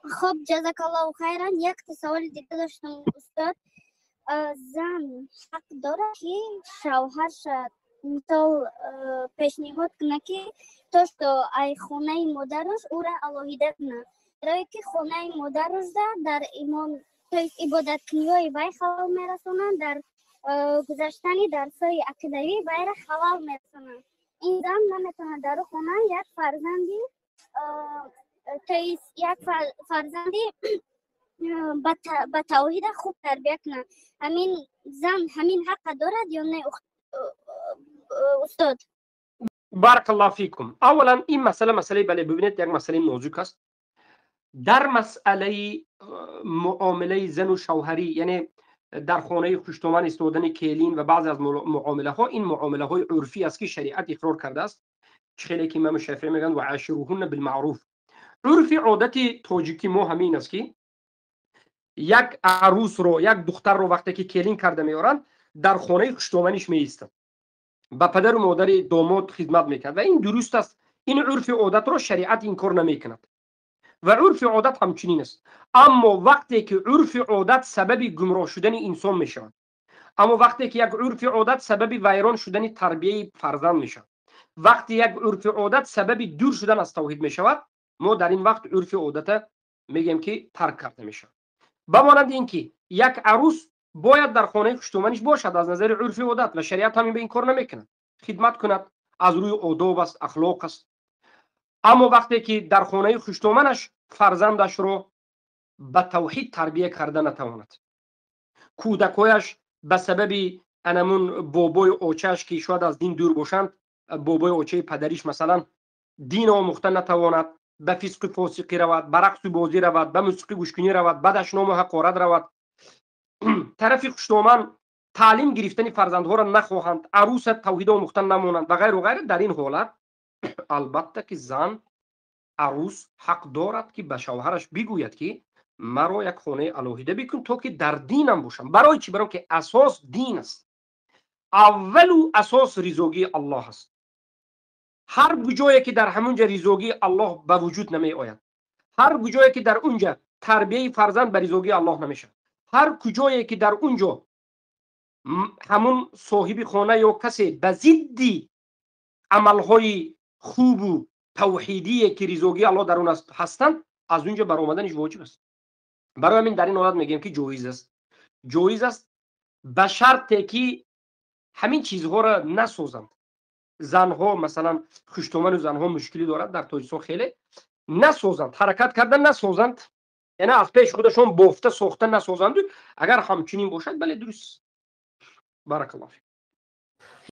Хуб, ҷазакаллоҳу хайран. Якта саволи дига доштам, устод. Зан ҳақ дорад, ки шавҳарша, мисол, пешниҳод кунад, ки то что ай хонаи модараш ӯра алоҳида кунад, барое ки хонаи модарашда дар имон, то есть ибодаткуниҳои вай халал мерасонанд, дар гузаштани дарсҳои ақидавӣ вайра халал мерасонанд? Ин зан наметавонад дар хона як фарзанди, то есть як фарзанди ба тавҳида хуб тарбия кунад. Ҳамин зан ҳамин ҳаққа дорад ё не, устод? Баракаллоҳу фикум. Аввалан, ин масъала масъалаи, бале, бибинед, як масъалаи нозук аст дар масъалаи муомилаи зану шавҳарӣ, яъне дар хонаи хуштоман истодани келин ва баъзе аз муомилаҳо. Ин муомилаҳои урфӣ аст, ки шариат иқрор кардааст. Чӣ хеле ки имоми Шафиӣ мегӯянд: ва ашируҳунна билмаъруф. Урфи одати тоҷикӣ мо ҳамин аст, ки як арӯсро, як духтарро вақте ки келин карда меоранд, дар хонаи хуштоманиш меистад, ба падару модари домод хизмат мекунад ва ин дуруст аст. Ин урфи одатро шариат инкор намекунад ва урфи одат ҳамчунин аст. Аммо вақте ки урфи одат сабаби гумроҳ шудани инсон мешавад, аммо вақте ки як урфи одат сабаби вайрон шудани тарбияи фарзанд мешавад, вақте як урфи одат сабаби дур шудан аз тавҳид мешавад, мо дар ин вақт урфи одата мегӯем, ки тарк карда мешавад. Ба монанди ин ки як арӯс бояд дар хонаи хуштоманиш бошад аз назари урфи одат ва шариат ҳамин ба ин кор намекунад, хидмат кунад аз рӯи одоб аст, ахлоқ аст. Аммо вақте ки дар хонаи хуштоманаш фарзандашро ба тавҳид тарбия карда натавонад, кӯдакҳояш ба сабаби анамун бобои очааш, ки шояд аз дин дур бошанд, бобои очаи падариш масалан, дин омӯхта натавонад, ба фисқу фосиқӣ равад, ба рақсу бозӣ равад, ба мусиқӣ гӯшкунӣ равад, ба дашному ҳақорат равад, тарафи хуштоман таълим гирифтани фарзандҳоро нахоҳанд, арӯса тавҳид омӯхта намонанд ва ғайру ғайра, дар ин ҳолат албатта ки зан, арӯс ҳақ дорад, ки ба шавҳараш бигӯяд, ки маро як хонаи алоҳида бикун, то ки дар динам бошам. Барои чӣ? Барои ки асос дин аст, аввалу асос ризогии Аллоҳ аст. Ҳар куҷое ки дар ҳамун ҷа ризогии Аллоҳ ба вуҷуд намеояд, ҳар куҷое ки дар он ҷа тарбияи фарзанд ба ризогии Аллоҳ намешавад, ҳар куҷое ки дар он ҷо ҳамун соҳиби хона ё касе ба зидди амалҳои хубу тавҳидие, ки ризогии Аллоҳ дар он аст, ҳастанд, аз он ҷо баромаданиш воҷиб аст. Барои ҳамин дар ин ҳолат мегӯем, ки ҷоиз аст, ҷоиз аст, ба шарте ки ҳамин чизҳоро насозанд занҳо. Масалан, хуштоману занҳо мушкилӣ дорад дар Тоҷикистон хеле. Насозанд, ҳаракат карда насозанд, яъне аз пеши худашон бофта сохта насозанду. Агар ҳамчунин бошад, бале, дуруст. Баракаллоҳу фик.